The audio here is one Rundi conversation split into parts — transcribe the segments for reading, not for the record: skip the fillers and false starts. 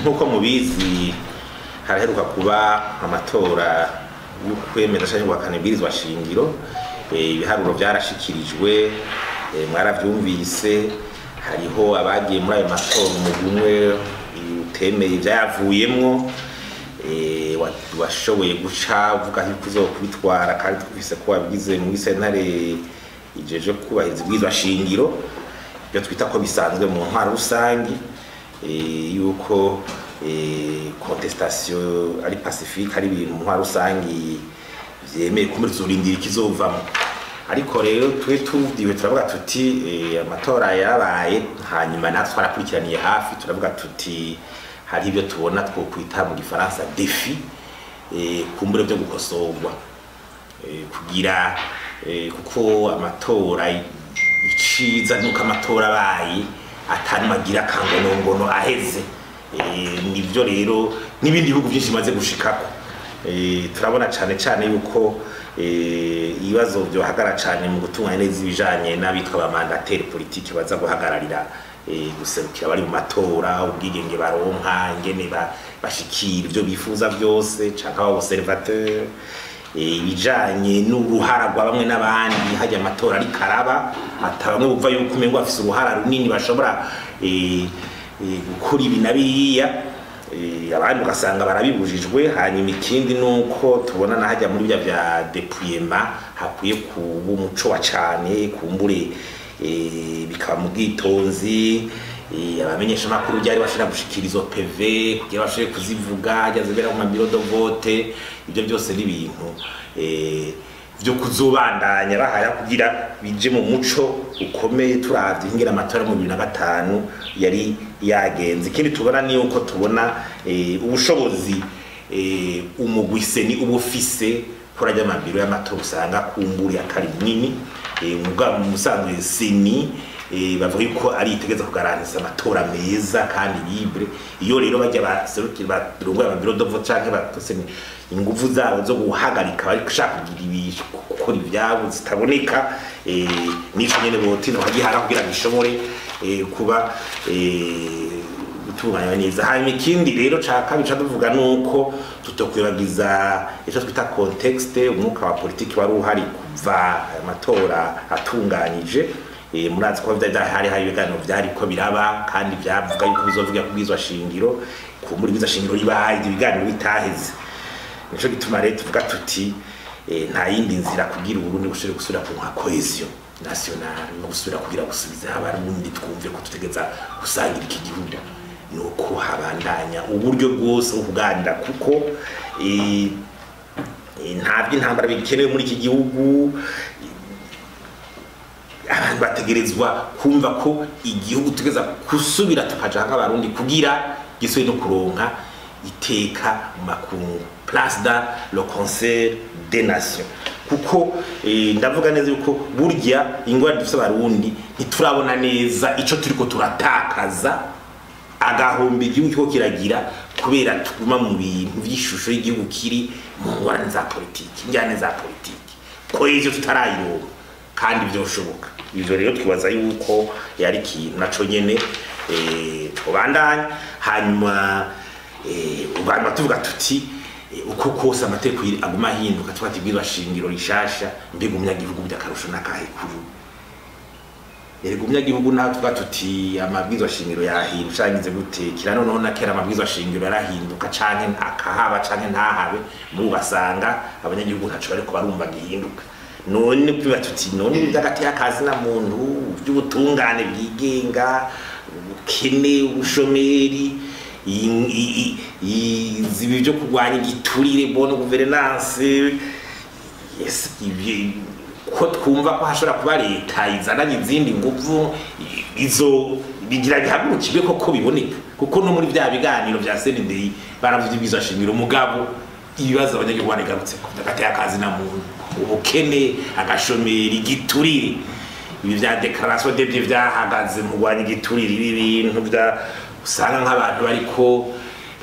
Nk'uko mubizi, haraheruka kuba amatora yo kwemeza canke guhakana ibwirizwa shingiro. Ibiharuro vyarashikirijwe, mwaravyumvise. Hariho abagiye muri ayo matora, umugwi umwe utemeye ivyayavuyemwo, washoboye guca uvuga yuko uzokwitwara, kandi twumvise ko wabigize muri sentare ijeje kubahiriza ibwirizwa shingiro. Ibyo twita ko bisanzwe mu ntwaro rusangi, yuko contestation ari pacifique, ari ibintu mu ntwaro rusangi vyemeye. Kumbe tuzorindira ikizovamwo. Ariko rero twe tuvyiwe turavuga tuti amatora yarabaye, hanyuma natwe twarakurikiraniye hafi, turavuga tuti hari ibyo tubona twokwita mu gifaransa défi, kumbure byo gukosorwa, kugira kuko amatora, iciza nuko amatora abaye atari magira kangonongono aheze. Nivyo rero n'ibindi bihugu byinshi bimaze gushikako. Turabona cane cane yuko ibibazo byohagara cane mu gutunganya neza ibijanye n'abitwa ba mandataires politiques baza guhagararira, guserukira abari mu matora, ubwigenge baronka, ingene bashikira ivyo bifuza byose, canke aba observateur, ibijanye n'uruhara rwa bamwe n'abandi hajya amatora ariko araba, ata bamwe bumva yuko umengo bafise uruhara runini, bashobora gukora ibi na biriya, abandi ugasanga barabibujijwe. Hanyuma ikindi nuko tubona na hajya muri bya vya dépouillement hakwiye kuba umuco wa cane, kumbure bikaba mu bwitonzi, abamenyesha makuru byari bashobora gushikira izo PV kugira bashobore kuzivuga hajya zibera mu ma bureaux de vote. Ibyo byose ni ibintu vyo kuzobandanya bahara kugira bije mu muco ukomeye, turavye ingene amatora mu 2005 yari yagenze. Ikindi tubona ni uko tubona ubushobozi umugwi CENI uba ufise kuri ajya amabiro y'amatora usanga kumburi atari munini. Mugabo mu musanzwe CENI bavuga yuko ari itegeza kugarantisa amatora meza kandi libre. Iyo rero bajya baserukira, barongoye ama bureaux de vote canke batose, inguvu zabo zo guhagarika bari gushaka kugira ibi, gukora ivyabo zitaboneka, nico nyene botinda bakagihara kugira gishobore kuba gutunganywa neza. Hanyuma ikindi rero ca kabiri ca tuvuga nuko tutokwibagiza ico twita contexte, umwuka wa politiki wari uhari kuva aya matora atunganije. Murazi ko vyari hari ibiganiro vyariko biraba, kandi vyavuga yuko bizovuga kubwizwa shingiro. Kumbura ibwirizwa shingiro ribaye, ivyo biganiro bitaheze. Nico gituma rero tuvuga tuti nta yindi nzira kugira Uburundi bushobore gusubira ku nka cohésion nationale no gusubira kugira gusubiza Abarundi twumve ko tutegeza gusangira iki gihugu, nuko habandanya uburyo bwose bwo kuganira, kuko nta by'intambara bikenewe muri iki gihugu. Abantu bategerezwa kumva ko igihugu tugeza gusubira tukaja nk'Abarundi kugira gisubire no kuronka iteka mu makungu, place dans le Concert des Nations. Kuko ndavuga neza yuko burya ingorane dufise Abarundi, ntiturabona neza ico turiko turatakaza, agahomba igihugu kiko kiragira kubera tuguma mu bintu vy'ishusho y'igihugu kiri mu ngorane za politiki, injyane za politiki, ko ivyo tutarayironka kandi vyoshoboka. Ivyo rero twibaza yuko yari ikintu naco nyene twobandanya. Hanyuma ubandanya tuvuga tuti uko kose amategeko aguma ahinduka, tuba tibwirwa shingiro rishasha, mbega umunyagihugu by'akarusho n'akahe kuri? Erega umunyagihugu, naho tuvuga tuti amabwizwa shingiro yahinduka canke gute, kira noneho na kera amabwizwa shingiro yarahinduka canke akahaba canke ntahabe, mu ugasanga abanyagihugu ntaco bariko barumva gihinduka. None tuba tuti none iby'agateka kazi na muntu, by'ubutungane bwigenga, ubukene, ubushomeri, ibi byo kurwanya igiturire, bonne gouvernance, yes, ibi ko twumva ko hashobora kuba leta izananye izindi nguvu, izo bigira gihagurukirwe koko biboneka. Kuko no muri vya biganiro vya CNDI baravuze ibwirizwa shingiro, mugabo ibibazo abanyagihugu barigarutse ko agateka kazi na muntu, ubukene, agashomeri, igiturire, ibi vya déclaration de biens vyahagaze mu kurwanya igiturire, ibi bintu vya usanga nk'abantu bariko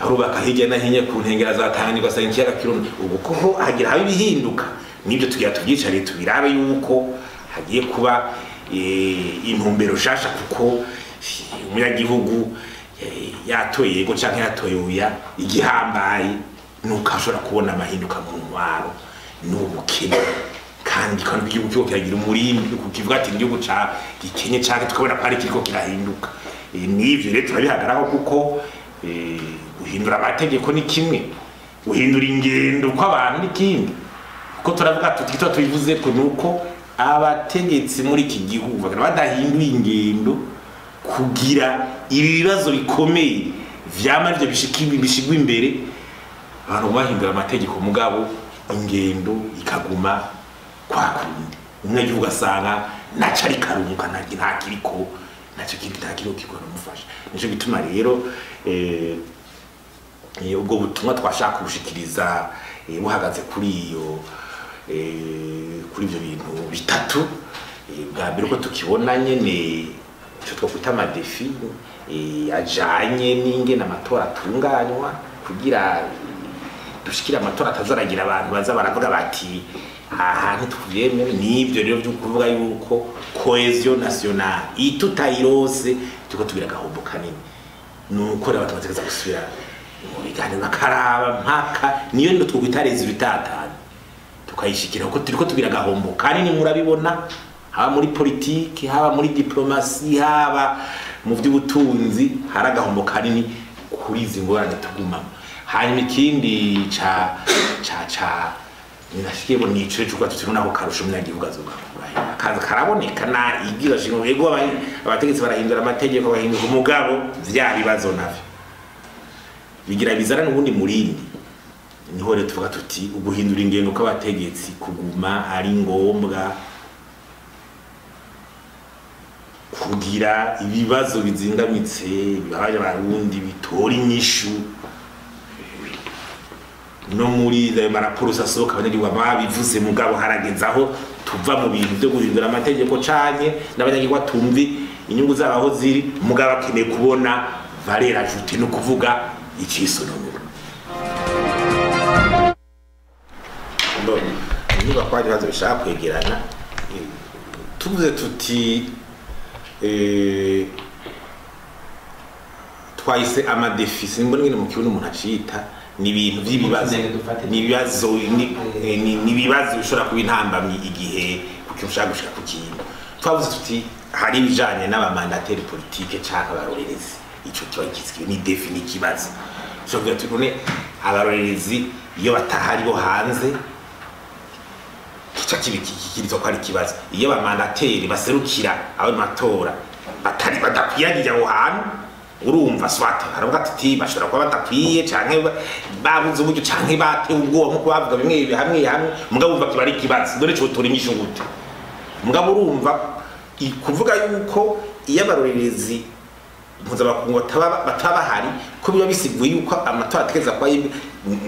barubaka hirya no hino ku nkengera za Tanganyika, ugasanga ikiyaga kirumye. Ubu koho hagira habe ibihinduka, nibyo tugira tubyicare tubirabe yuko hagiye kuba intumbero shasha, kuko umunyagihugu Yatoye yego canke yatoye oya, igihambaye nuko ashobora kubona amahinduka mu ntwaro n'ubukene, kandi igihugu kiriko kiragira umurindi kukivuga ati igihugu ca gikenye canke tukabona ko ari kiriko kirahinduka. N'ivyo rero turabihagaraho, kuko guhindura amategeko ni kimwe, guhindura ingendo kw'abantu ni kindi. Kuko turavuga tuti icyo tubivuze ko nuko abategetsi muri iki gihugu bagana badahinduye ingendo kugira ibi bibazo bikomeye vyama arivyo bishigwa imbere, abantu bahindura amategeko mugabo ingendo ikaguma kwa kundi. Umunyagihugu asanga naco ari karunga, nta kiriko naco kindi, nta kiriko kiriko kiramufasha. Nico gituma rero ubwo butumwa twashaka kubushikiriza buhagaze kuri iyo kuri ivyo bintu bitatu. Bwa mbere uko tukibona nyene ico twokwita ama défis ajanye n'ingene amatora atunganywa, kugira dushikire amatora atazaragira abantu baza baravuga bati aha ntituvyemere. N'ivyo rero vyo kuvuga yuko cohésion nationale itutayirose turiko tugira agahombo kanini, nuko rero abantu bategereza gusubira mu biganiro bakaraba mpaka niyo ndo twokwita résultat atanu tukayishikira, kuko turiko tugira agahombo kanini. Murabibona, haba muri politiki, haba muri diplomatie, haba mu vy'ubutunzi, hari agahombo kanini kuri izi ngorane tugumamo. Hanyuma ikindi ca ninashikiye bo nico cyo tutibona ko karusha umunyagihugu azogakura akaza karaboneka na igira shingo. Ego, abategetsi barahindura amategeko, bahindura umugabo, vya bibazo navyo bigira bizana n'ubundi murindi. Niho rero tuvuga tuti uguhindura ingendo kw'abategetsi kuguma ari ngombwa kugira ibibazo bizingamitse bibabaje Abarundi bitora inyishu. No muri ayo maraporo asohoka abanyagihugu babivuze, mugabo harageze aho tuva mu bintu byo guhindura amategeko canke n'abanyagihugu batumvi inyungu zabo aho ziri, mugabo akeneye kubona valeur ajoutée, no kuvuga icisononura. Niba kwa ibibazo bishaka kwegerana, tuvuze tuti twahise ama défis, simbona ingene mu kirundi umuntu acita, ni ibintu vy'ibibazo, ni ibibazo, ni ibibazo bishobora kuba intambamyi igihe kuko ushaka gushika ku kintu. Twavuze tuti hari ibijanye n'aba mandataires politiques canke abarorerezi, ico kiba kizwi ni défi, ni ikibazo. So kugira tuti none abarorerezi iyo batahari bo hanze kica kibi kikirizwa ko ari ikibazo, iyo aba mandataires baserukira abo mu matora batari badakwiragiye aho hantu, urumva soit haravuga ati bashobora kuba badakwiye canke babuze uburyo canke batewe ubwoba nkuko bavuga bimwe hamwe hamwe, mugabo urumva kiba ari ikibazo. Dore cotora inyishu gute? Mugabo urumva kuvuga yuko iyo abarorerezi mpuzamakungu bataba bahari ko biba bisiguye yuko amatora ategereza kuba yibwe,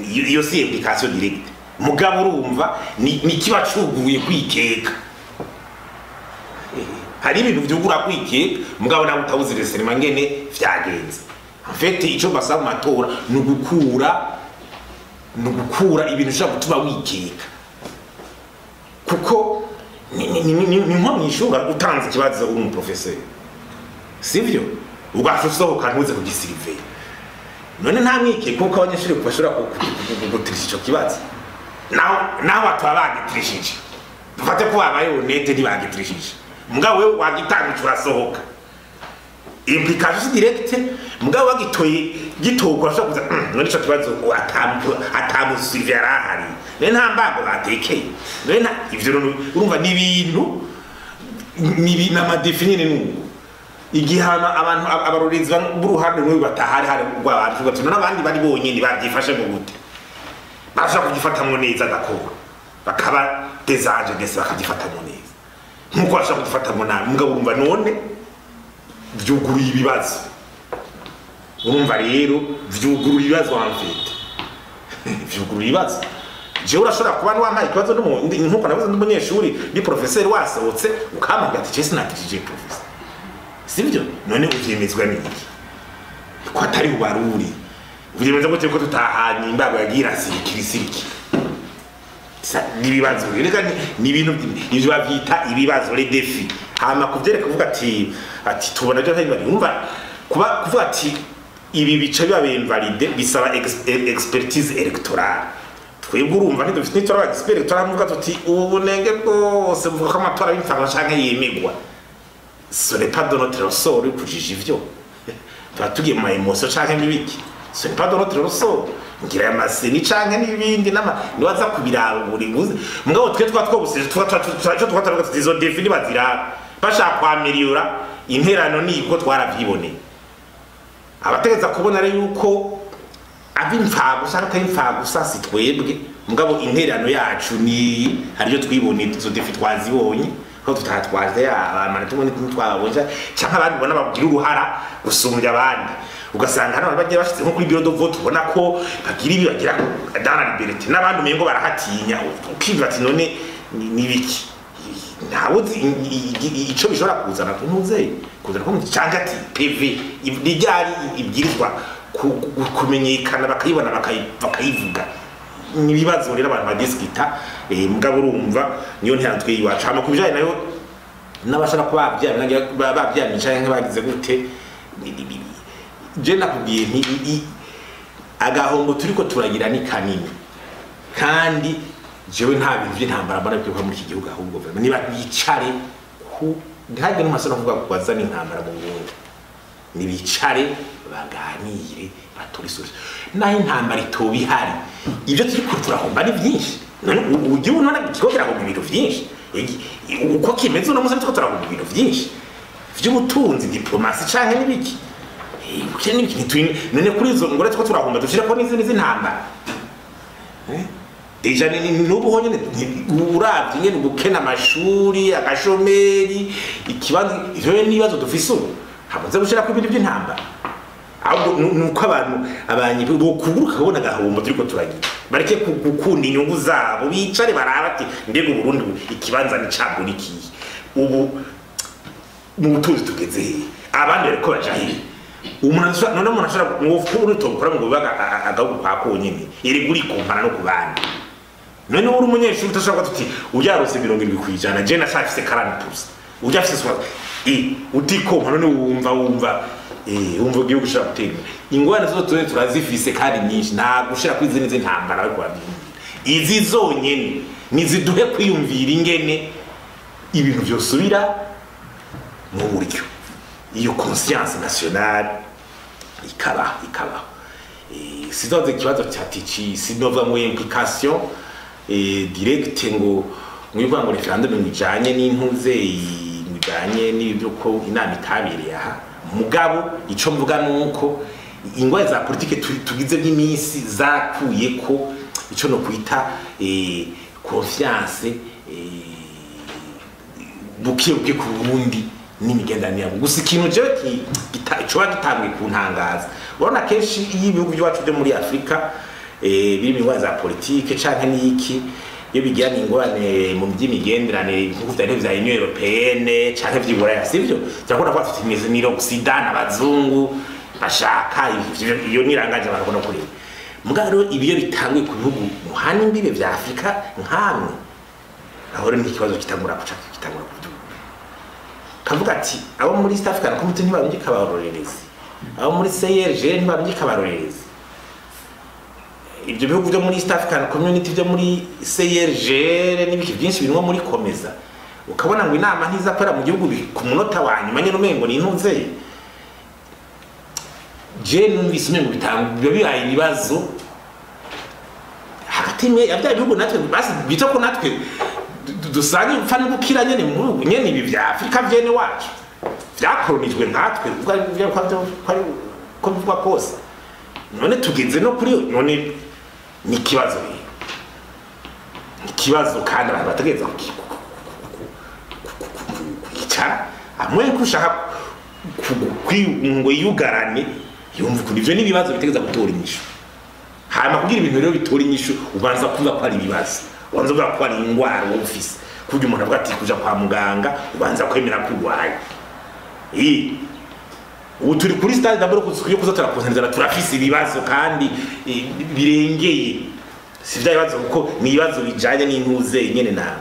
iyo si implication directe, mugabo urumva ni kiba cuguye kwikeka. Hari ibintu vyugura kwikeka, mugabo nawe utabuze renseignement ngene vyagenze. En fait, ico basaba mu matora ni ugukura ibintu bishobora gutuma wikeka, kuko ni nko mw'ishuri utanze ikibazo uri umuprofeseri, sivyo? Ugaca usohoka ntuze kugisiriveya, none nta mwikeko kuko abanyeshuri bashobora gutirisha ico kibazo? Naho bataba bagitirishije, dufate ko babaye honnête, ntibagitirishije, mugabo wewe wagitanga urasohoka, implication si directe, mugabo wagitoye gitogwa urashobora kuza none ico kibazo atamusuivi yarahari, none nta mbago batekeye, none nta ivyo rero. Urumva ni ibintu ni n'ama défis nyene, nuko igihano abantu abarorezi b'uruhande rumwe batahari hari rw'abantu bati none abandi bari bonyene babyifashe mu gute? Barashobora kugifatamwo neza, d'accord, bakaba des anges ndetse bakagifata neza nkuko bashobora kugifatamwo nabi, mugabo urumva none vyuguruye ibibazo. Urumva rero vyuguruye ibibazo, en fait vyuguruye ibibazo. Jewe urashobora kuba wampaye ikibazo nkuko navuze ndi umunyeshuri, ndi professeur, wasohotse ukampamagara ati je sinatirije, professeur, sivyo? None uvyemezwa n'iki ko atari bubaruri? Uvyemeza gute ko tutahanye imbago yagiye irasirikira isiriki? N'ibibazo reka ni ibintu ivyo bavyita ibibazo, les défis. Hama kuvyereka kuvuga ati tubona byo ntari, urumva kuba kuvuga ati Ibi bice biba invalide, bisaba expertise électorale. Twebwe urumva ntidufite, ntituraba expert électoral, muvuga tuti ubu bunenge bwose buvuga ko amatora y'imfanga canke yemegwa, ce n'est pas de notre ressort yo kujija ivyo. Tuba tugiye mu ma émotion canke n'ibiki, ce n'est pas de notre ressort. Ngira ama CENI canke n'ibindi nama niwaza kubiraba buri buze. Mugabo twe twa twobusije, twa twa twa twa tuti izo défis nibaziraba, bashaka kwameliora interano ni ko twaravyiboneye. Abategeza kubona rero yuko ab'imfagusa atari imfagusa si twebwe, mugabo interano yacu ni haryo twiboneye, izo défis twazibonye ko tutatwaje abantu tumwe ntitwabonye canke abandi ubona bagira uruhara gusumbya abandi. Ugasanga hano bagiye bashitse nko kuri bureau de vote, ubona ko bagira ibi, bagira dans la liberté, n'abandi umengo barahatinya. Ukivuga ati none ni biki? Ntawe uzi ico bishobora kuzana, ntuze kuzana ko canke ati PV ryari ibwirizwa kumenyekana, bakayibona, bakayivuga. Ni ibibazo rero abantu badiskita. Mugabo urumva niyo ntiyantwe iwacu. Hama ku bijanye nayo n'abashaka kuba bavyamye canke bagize gute, je nakubwiye nti agahombo turiko turagira ni kanini, kandi jewe nta bintu by'intambara mbona bikwiye kuba muri iki gihugu. Ahubwo vraiment niba bicare ku ntihagire n'umusore uvuga ko bazana intambara mu Burundi, nibicare baganire, batore solution. Naho intambara itoba ihari, ibyo turiko turahomba ni byinshi. None ubu igihugu none kiriko kirahomba ibintu byinshi. Uko kimeze uno munsi, turiko turahomba ibintu byinshi vy'ubutunzi, diplomatie canke n'ibiki. Ubukene n'ibiki. None kuri izo ngore turiko turahomba, dushireko n'izindi z'intambara. Déjà n'ubu honyene uravye ingene ubukene, amashuri, agashomeri, ikibanza, ivyo n'ibibazo dufise ubu, hamaze gushirako ibintu by'intambara. Ahubwo nuko abantu abanyi bokuguruka kubona agahombo turiko turagira, bareke gukunda inyungu zabo, bicare baraba ati mbega Uburundi ikibanza ni cabwo ni kihe? Ubu mu butunzi tugeze hehe? Abandi bariko baja hehe? Umuntu ashobora, none umuntu ashobora ngo utokora ngo bibaga agahugu kwa konyene, erega urikompana no ku bandi. None uri umunyeshuri utashobora kuvuga tuti uryarose 70%, je nashafise 40%, urya afise swa utikompa. None wumva igihugu gishobora gutera imbere? Ingorane zose tuzi turazifise kandi nyinshi, nta gushira kuri izindi z'intambara bariko baravyiyumvira. Izi zonyene niziduhe kwiyumvira ingene ibintu vyosubira mu buryo, iyo conscience nationale ikabaho. Sizoze ikibazo cya tici, sinova mu implication directe ngo mwivuga ngo référendum ngo ijanye n'intuze, ngo ijanye n'ibyo ko inama itabereye aha. Mugabo ico mvuga nuko ingwara za politike tugize by'iminsi zakuye ko ico no kwita confiance buke buke ku Burundi n'imigenderanire yabo. Gusa ikintu jewe coba gitanguye kuntangaza, urabona kenshi iyo ibihugu by'iwacu byo muri Afurika biri mu ngorane za politike canke n'iki, iyo bigirana ingorane mu by'imigenderanire nk'uko vyari vya Union Européenne canke vy'iburaya, sivyo? Turakunda kuba tuti ni l'Occident, abazungu bashaka iyo nirangaje abantu no kureba. Mugabo rero ibiyo bitanguye ku bihugu muhana imbibe vya Afurika nkamwe, aho rero n'ikibazo kitangura kuca kitangura kuduga, kavuga ati abo muri East African Community ntibarungika abarorerezi, abo muri CIRGL ntibarungika abarorerezi. Ibyo bihugu byo muri East African Community, byo muri CIRGL n'ibiki byinshi birimo muri COMESA, ukabona ngo inama ntizakorera mu gihugu ku munota wa nyuma nyene, umengo ni intuze. Je numvise umengo bitanga biba bibaye ibibazo hagati ya bya bihugu natwe basi bita ko natwe dusange mpfa no gukira nyene muri nyene ibi vya Afrika vyene wacu vyakolonijwe nkatwe, ubwo ari byo ko bivugwa kose. None tugeze no kuri none ni ikibazo rero, ni ikibazo kandi abantu bategereza kwicara amwe ko ushaka ngo yiyugarane yumva ukuntu ivyo n'ibibazo bitegereza gutora inyishu. Hanyuma kugira ibintu rero bitora inyishu, ubanza kuvuga ko ari ibibazo, ubanza kuvuga ko ari ingwara wowe ufise. Kuburyo umuntu avuga ati kuja kwa muganga, ubanza kwemera ko urwaye. Ubu turi kuri stade d'abord yo kuza turakonsentrera, turafise ibibazo kandi birengeye, si vya bibazo kuko ni ibibazo bijanye n'intuze nyene na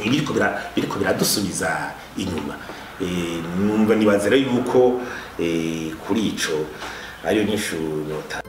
biriko biradusubiza inyuma. Numva nibaza rero yuko kuri ico Ariyo nyishu nota.